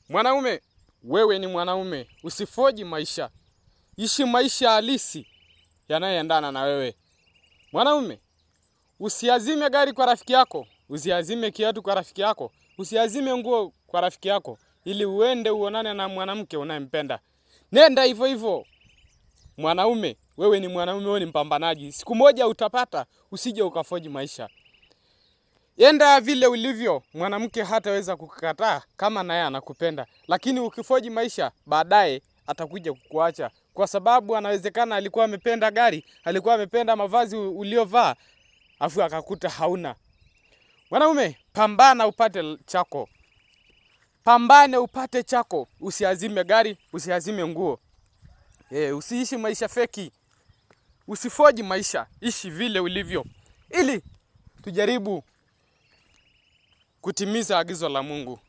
Mwanaume, wewe ni mwanaume, usifoji maisha. Ishi maisha halisi yanayoendana na wewe. Mwanaume, usiazime gari kwa rafiki yako, usiazime kiatu kwa rafiki yako, usiazime nguo kwa rafiki yako ili uende uonane na mwanamke unayempenda. Nenda hivyo hivyo. Mwanaume, wewe ni mwanaume, wewe ni mpambanaji. Siku moja utapata, usije ukafoji maisha. Enda vile ulivyo, mwanamke hataweza kukukataa kama naye anakupenda. Lakini ukifoji maisha, baadaye atakuja kukuacha, kwa sababu anawezekana alikuwa amependa gari, alikuwa amependa mavazi uliovaa, afu akakuta hauna. Mwanaume, pambana upate chako, pambane upate chako, usiazime gari, usiazime nguo. Usiishi maisha feki, usifoji maisha, ishi vile ulivyo, ili tujaribu kutimiza agizo la Mungu.